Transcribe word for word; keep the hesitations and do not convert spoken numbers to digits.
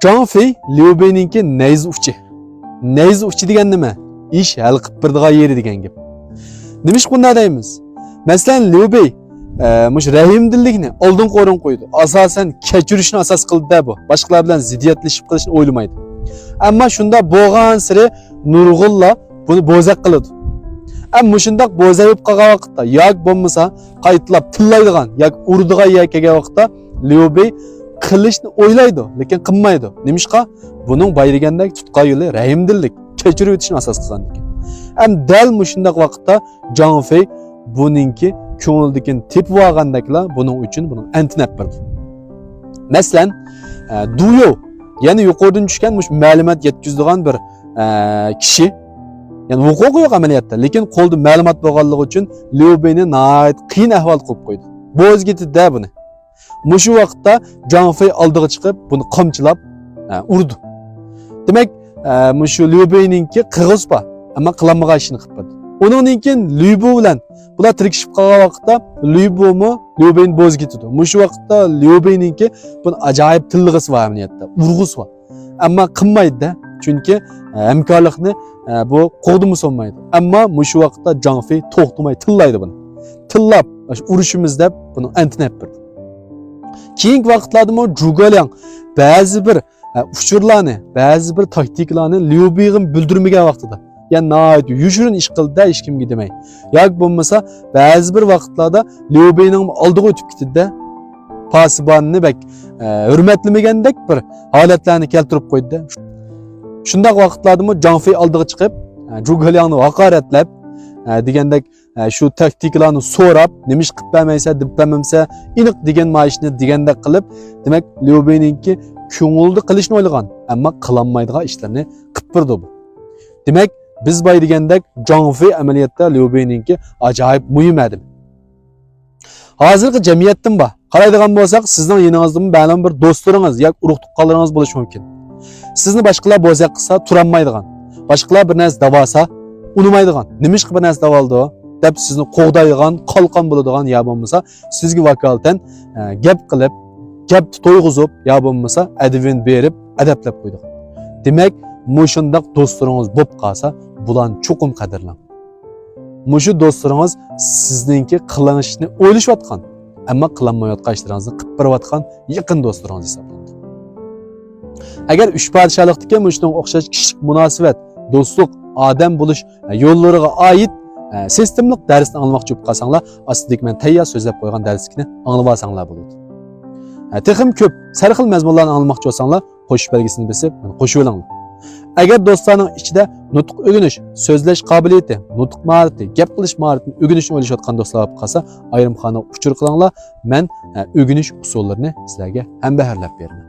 جاڭ فېي ليۇ بېينىڭكى نەيزە ئۇچى. نەيزە ئۇچى دېگەن نېمە؟ ئىش ھەل قىلىپ بېرىدىغان يېرى دېگەن گەپ. نېمىشقا بۇنداق دەيمىز؟ مەسىلەن، ليۇ بېي، ئە، مۇشۇ رەھىمدىللىكنى ئالدىنقى ئورۇنغا قويىدۇ. ئاساسەن كەچۈرۈشنى ئاساس قىلىدۇ-دە بۇ. باشقىلار بىلەن زىددىيەتلىشىپ قېلىشنى ئويلىمايدۇ. ئەمما شۇنداق بولغانسېرى نۇرغۇنلار بۇنى بوزەك قىلىدۇ. ئەمما مۇشۇنداق بوزەك بولۇپ قالغان ۋاقىتتا ياكى بولمىسا قايتىلاپ تىللايدىغان ياكى ئۇرىدىغان يەرگە كەلگەن ۋاقىتتا ليۇ بېي قىلىشنى ئويلايدۇ، لېكىن قىلمايدۇ. نېمىشقا؟ بۇنىڭ بايا دېگەندەك تۇتقان يولى رەھىمدىللىك، كەچۈرۈۋېتىشنى ئاساس قىلغاندىكىن. ئەمما دەل مۇشۇنداق ۋاقىتتا جاڭ فېي بۇنىڭكى كۆڭلىدىكىنى تېپىۋالغاندەكلا بۇنىڭ ئۈچۈن بۇنىڭ ئەنتىنى ئېلىپ بېرىدۇ. مەسىلەن، ئە، دۇيو، يەنە يۇقىرىدىن چۈشكەن مۇشۇ مەلۇمات يەتكۈزىدىغان بىر، ئە، كىشى. يەنى ھوقۇقى يوق ئەمەلىيەتتە، لېكىن قولىدا مەلۇمات بولغانلىقى ئۈچۈن ليۇ بېينى ناھايىتى قىيىن ئەھۋالدا قويۇپ قويدى. بوزەك ئېتىدۇ-دە بۇنى. مۇشۇ ۋاقىتتا جاڭ فېي ئالدىغا چىقىپ، بۇنى قامچىلاپ، ئە، ئۇرىدۇ. دېمەك، ئە، مۇشۇ ليۇ بېينىڭكى قىلغۇسى بار، ئەمما قىلالمىغان ئىشىنى قىلىپ بەردى. ئۇنىڭدىن كېيىن ليۇ بو بىلەن بۇلار تىركىشىپ قالغان ۋاقىتتا ليۇ بومۇ ليۇ بېينى بوزەك ئېتىدۇ. مۇشۇ ۋاقىتتا ليۇ بېينىڭكى بۇنى ئاجايىپ تىللىغۇسى بار ئەمەلىيەتتە، ئۇرغۇسى بار. ئەمما قىلمايدۇ-دە، چۈنكى، ئە، ھەمكارلىقنى، ئە، بۇ قوغدىمىسا بولمايدۇ. ئەمما مۇشۇ ۋاقىتتا جاڭ فېي توختىماي تىللايدۇ بۇنى. تىللاپ، ئاشۇ ئۇرۇشىمىز دەپ بۇنىڭ ئەنتىنى ئېلىپ بېرىدۇ. كېيىنكى ۋاقىتلاردىمۇ جۇگېلياڭ بەزى بىر، ئە، ئۇچۇرلارنى، بەزى بىر تاكتىكىلارنى ليۇ بېيغا بىلدۈرمىگەن ۋاقتىدا، يەنى ناھايىتى يوشۇرۇن ئىش قىلدى-دە، ھېچكىمگە دېمەي. ياكى بولمىسا بەزى بىر ۋاقىتلاردا ليۇ بېينىڭ ئالدىغا ئۆتۈپ كېتىدۇ-دە. پاسىباننى بەك، ئە، ھۆرمەتلىمىگەندەك بىر ھالەتلەرنى كەلتۈرۈپ قويدى-دە. شۇنداق ۋاقىتلاردىمۇ جاڭ فېي ئالدىغا چىقىپ، ئە، جۇگېلياڭنى ھاقارەتلەپ، ئە، دېگەندەك، ئە، شۇ تاكتىكىلارنى سوراپ، نېمە ئىش قىلىپ بەرمەيسەن، دېيىپ بەرمەمسە، ئېنىق دېگەن مايىشنى دېگەندەك قىلىپ، دېمەك، ليۇ بېينىڭكى كۆڭلىدە قىلىشنى ئويلىغان، ئەمما قىلالمايدىغان ئىشلىرىنى قىلىپ بېرىدۇ بۇ. دېمەك، بىز بايا دېگەندەك جاڭ فېي ئەمەلىيەتتە ليۇ بېينىڭكى ئاجايىپ مۇھىم ئادىمى. ھازىرقى جەمئىيەتتىمۇ بار. قارايدىغان بولساق، سىزنىڭ يېنىڭىزدىمۇ مەلۇم بىر دوستلىرىڭىز ياكى ئۇرۇق-تۇغقانلىرىڭىز بولۇشى مۇمكىن. سىزنى باشقىلار بوزەك قىلسا تۇرالمايدىغان، باشقىلار بىر نەرسە دەۋالسا ئۇنىمايدىغان، نېمىشقا بىر نەرسە دەۋالىدۇ دەپ سىزنى قوغدايدىغان، قالقان بولىدىغان يا بولمىسا سىزگە ۋاكالىتەن، ئە، گەپ قىلىپ، گەپتە تويغۇزۇپ يا بولمىسا ئەدىۋىنى بېرىپ ئەدەپلەپ قويىدىغان. دېمەك، مۇشۇنداق دوستلىرىڭىز بولۇپ قالسا، بۇلارنى چوقۇم قەدىرلەڭ. مۇشۇ دوستلىرىڭىز سىزنىڭكى قىلىشنى ئويلىشىۋاتقان، ئەمما قىلالمايۋاتقان ئىشلىرىڭىزنى قىلىپ بېرىۋاتقان يېقىن دوستلىرىڭىز ھېسابلىنىدۇ. ئەگەر ئۈچ پادىشاھلىقتىكى مۇشۇنىڭغا ئوخشاش كىشىلىك مۇناسىۋەت، دوستلۇق، ئادەم بولۇش يوللىرىغا ئائىت، ئە، سىستېمىلىق دەرسنى ئاڭلىماقچى بولۇپ قالساڭلار، ئاستىدىكى مەن تەييار سۆزلەپ قويغان دەرسلىكنى ئاڭلىۋالساڭلار بولىدۇ. ئە، تېخىمۇ كۆپ سەرخىل مەزمۇنلارنى ئاڭلىماقچى بولساڭلار، قوشۇش بەلگىسىنى بېسىپ، مانا قوشۇۋېلىڭلار. ئەگەر دوستلارنىڭ ئىچىدە نۇتۇق ئۆگىنىش، سۆزلەش قابىلىيىتى، نۇتۇق ماھارىتى، گەپ قىلىش ماھارىتىنى ئۆگىنىشنى ئويلىشىۋاتقان دوستلار بولۇپ قالسا، ئايرىم خانىغا ئۇچۇر قىلىڭلار، مەن، ئە، ئۆگىنىش ئۇسۇللىرىنى سىلەرگە ھەمبەھىرلەپ بېرىمەن.